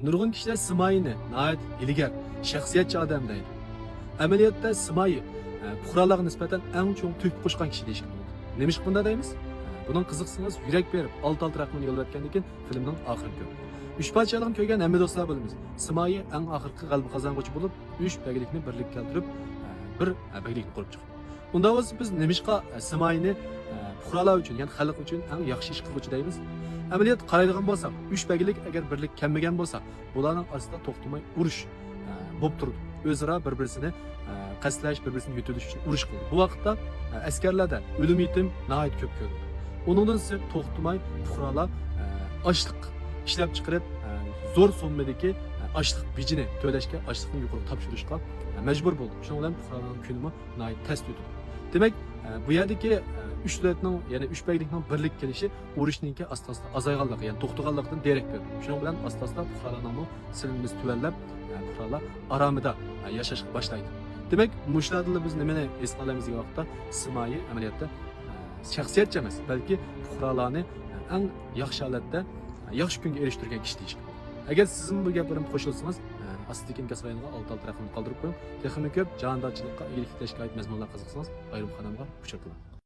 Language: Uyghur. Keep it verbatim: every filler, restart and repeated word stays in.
نۇرغۇن كىشىلەر سىمايىنى ناھايىتى ھىيلىگەر، شەخسىيەتچى ئادەم دەيدۇ. ئەمەلىيەتتە سىمايى، ئە، پۇقرالارغا نىسبەتەن ئەڭ چوڭ تۆھپە قوشقان كىشى دېيىشكە بولىدۇ. نېمىشقا بۇنداق دەيمىز؟ ئە، بۇنىڭغا قىزىقسىڭىز، يۈرەك بېرىپ، ئالتە ئالتە رەقىمىنى يوللاۋەتكەندىن كېيىن فىلىمنىڭ ئاخىرىنى كۆرۈڭ. ئۈچ پادىشاھلىقنى كۆرگەن ھەممە دوستلار بىلىمىز. سىمايى ئەڭ ئاخىرقى غەلىبە قازانغۇچى بولۇپ، ئۈچ بەگلىكنى بىرلىككە كەلتۈرۈپ، ئە، بىر، ئە، بەگلىكنى قۇرۇپ چىقتى. ئۇنداق بولسا بىز نېمىشقا، ئە، سىمايىنى، ئە، پۇقرالار ئۈچۈن، يەنى خەلق ئۈچۈن ئەڭ ياخشى ئىش قىلغۇچى دەيمىز؟ ئەمەلىيەتتە قارايدىغان بولساق، ئۈچ بەگلىك ئەگەر بىرلىككە كەلمىگەن بولسا، بۇلارنىڭ ئارىسىدا توختىماي ئۇرۇش، ئە، بولۇپ تۇرىدۇ. ئۆزئارا بىر-بىرسىنى، ئە، قەستلەش، بىر-بىرسىنى يۆتىلىش ئۈچۈن ئۇرۇش قىلىدۇ. بۇ ۋاقىتتا، ئە، ئەسكەرلەردە ئۆلۈم يېتىم ناھايىتى كۆپ كۆرۈلىدۇ. ئۇنىڭدىن سىرت توختىماي پۇقرالار، ئە، ئاشلىق ئىشلەپ چىقىرىپ، ئە، زور سوممىدىكى، ئە، ئاشلىق بېجىنى تۆلەشكە، ئاشلىقنى يۇقىرىغا تاپشۇرۇشقا، ئە، مەجبۇر بولدى. شۇنىڭ بىلەن پۇقرالارنىڭ كۈنىمۇ ناھايىتى تەستە ئۆتىدۇ. دېمەك، ئە، بۇ يەردىكى، ئە، ئۈچ دۆلەتنىڭ، يەنى ئۈچ بەگلىكنىڭ بىرلىككە كېلىشى ئۇرۇشنىڭكى ئاستا-ئاستا ئازايغانلىقى، يەنى توختىغانلىقىدىن دېرەك بېرىدۇ. شۇنىڭ بىلەن ئاستا-ئاستا پۇقرالارنىڭمۇ سېلىنمىسى تۆۋەنلەپ، ئە، پۇقرالار ئارامىدا، ئە، ياشاشقا باشلايدۇ. دېمەك، مۇشۇلاردىنلا بىز نېمىنى ھېس قىلىمىز دېگەن ۋاقىتتا، سىمايى ئەمەلىيەتتە، ئە، شەخسىيەتچى ئەمەس، بەلكى پۇقرالارنى، ئە، ئەڭ ياخشى ھالەتتە، ئە، ياخشى كۈنگە ئېرىشتۈرگەن كىشى دېيىشكە بولىدۇ. ئەگەر سىزمۇ بۇ گەپلىرىمگە قوشۇلسىڭىز، ئە، ئاستىدىكى ئىنكاس رايونىغا ئالتە ئالتە رەقىمىنى قالدۇرۇپ قويۇڭ. تېخىمۇ كۆپ جاھاندارچىلىققا، ئىگىلىك تىكلەشكە ئائىت مەزمۇنلارغا قىزىقسىڭىز، بايرام خانىمغا ئۇچرىتىڭ.